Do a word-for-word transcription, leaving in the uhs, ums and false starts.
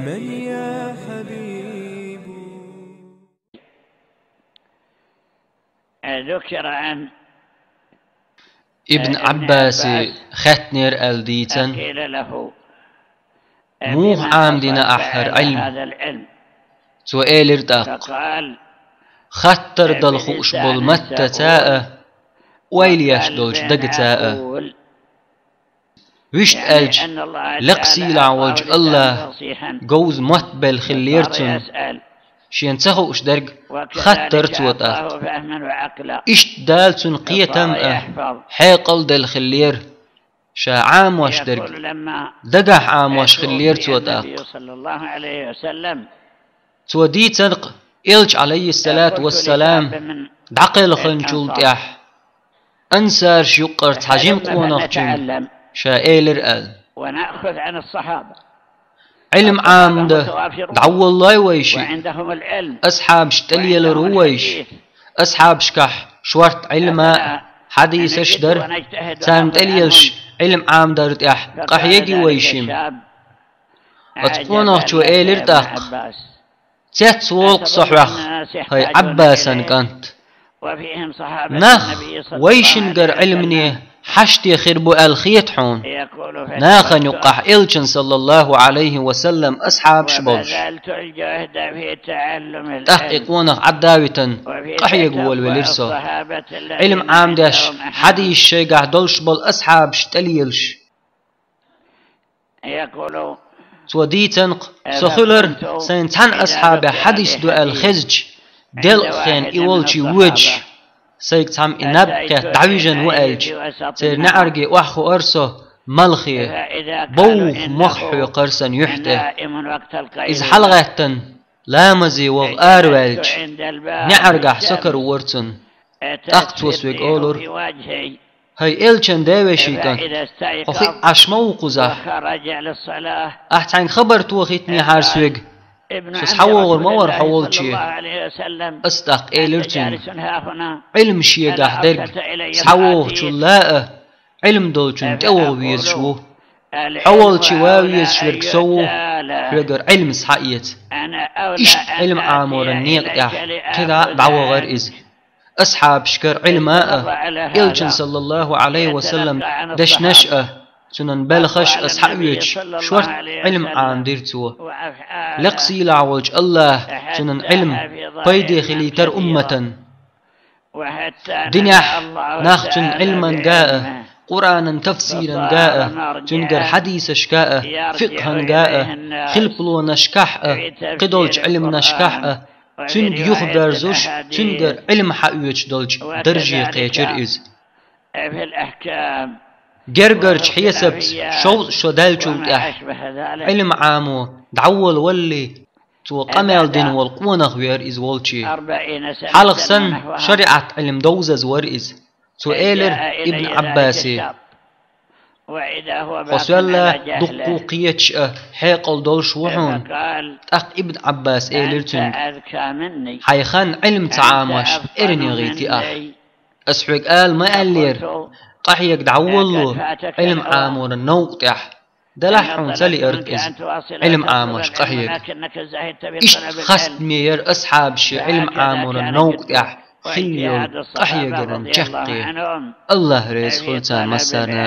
من يا حبيب؟ ذكر عن Ибн Ӏаббасе хаьттинера аьлла дийцина, قيل له: муха Ӏамадина ахь хӀара Ӏилма? Цо элира тӀаккха: хаттар дала хууш болу маттаца а, ойла еш долчу дагаца а. Вуьшта аьлча, лекха сийлахь волчу АллахӀа говза мотт белла хиллера цунна, шена ца хууш дерг хаттара цо тӀаккха. Иштта Дала цунна кхетам а, хьекъал а делла хиллера, ша Ӏамош дерг дагахь Ӏамош хиллера цо тӀаккха. Цо дийцина-кх, Элча, Ӏалайхиссалату вассалам, дӀакхелхинчул тӀаьхьа ансараш юккъара цхьа жима къонахчуьнга ша элира аьлла: ونأخذ عن الصحابة Ӏилма Ӏамаде дӀаволлой вайшиъ, وعندهم العلم асхьабаш тӀелелар ву вайша. Асхьабашкахь шорта Ӏилма а, хьадисаш а дара, царна тӀелелаш Ӏилма Ӏамадар тӀехь къахьеги вайшимма. Оцу къонахчо элира тӀаккха: цецволу-кх со хьох, хӀай Ӏаббасан кӀант. Нах вайшингара Ӏилмане хьаште хир бу аьлла хета хьуна? Нахана юккъахь Элчан, саллаллаху Ӏалайхи ва саллам, асхьабаш болуш. ТӀаккха и къонах Ӏадда а витина, къахьега волавелира со. Ӏилма Ӏамадеш, хьадисаш шайгахь долуш болу асхьабаш тӀелелаш. Цо дийцина-кх: со хуьлура сайна цхьана асхьабехь хьадис ду аьлла хезча, делкъа хенахь и волчу воьдуш, сайга цхьамма и наб кхетта дӀавижина ву аьлча, церан неӀарге охьахуара со малхе, бовха мох хьоькхура сан юьхь тӀе. Иза хьалагӀаьттина, ламазе ваха араваьлча, неӀаргахь со каравора цунна. ТӀаккха цо соьга олура: хӀай Элчан девешин кӀант, хьо хиъна Ӏаш ма ву кхузахь? Ахь цхьаьнга хабар тохийтинехьара соьга, со схьавогӀур ма вара хьо волче. Ас тӀаккха элира цуьнга: Ӏилма шегахь дерг схьавогӀучул а, Ӏилма долчунна тӀевогӀа везаш ву. Хьо волче ван везаш верг со ву, хьоьгара Ӏилма схьаэца. Иштта Ӏилма Ӏаморан некъа тӀехь кхидӀа а дӀавахара иза. Асхьабашкара Ӏилма а, Элчан, саллаллаху Ӏалайхи ва саллам, дешнаш а, цуьнан белхаш а схьаоьцуш, шорта Ӏилма Ӏамадира цо. Лекха сийлахь волчу АллахӀа цуьнан Ӏилма пайде хилийтара умматан. Динехь нах цуьнан Ӏилманга а, Къуръанан тафсиранга а, цуьнгара хьадисашка а, фикъхӀанга а, хилпалонашкахь а, кхидолчу Ӏилманашкахь а, цуьнга юхаберзуш, цуьнгара Ӏилма хьаоьцуш долчу дарже кхечира иза. Гергарчу хьесапца шовзткъа шо даьллачул тӀаьхьа Ӏилма Ӏамо дӀаволавалале, цо къамел дина волу къонах веара иза волче. Хьалха санна шариӀат Ӏилма довзаза вара иза. Цо элира Ибн Ӏаббасе: хьо соьлла дуккха а кхеташ а, хьекъал долуш ву хьуна. ТӀаккха Ибн Ӏаббас элира цуьнга: хьайн хан Ӏилма ца Ӏамош эрна яхийти ахь. Ас хьоьга ала ма аьллера, къахьега дӀаволало Ӏилма Ӏаморан новкъа тӀехь. Делахь хьуна ца лиъарг иза, Ӏилма Ӏамош къахьега. Иштта хастаме яра асхьабаши Ӏилма Ӏаморан новкъа тӀехь хилла йолу къахьегаран чаккхе. АллахӀ реза хуьлда царна массарна.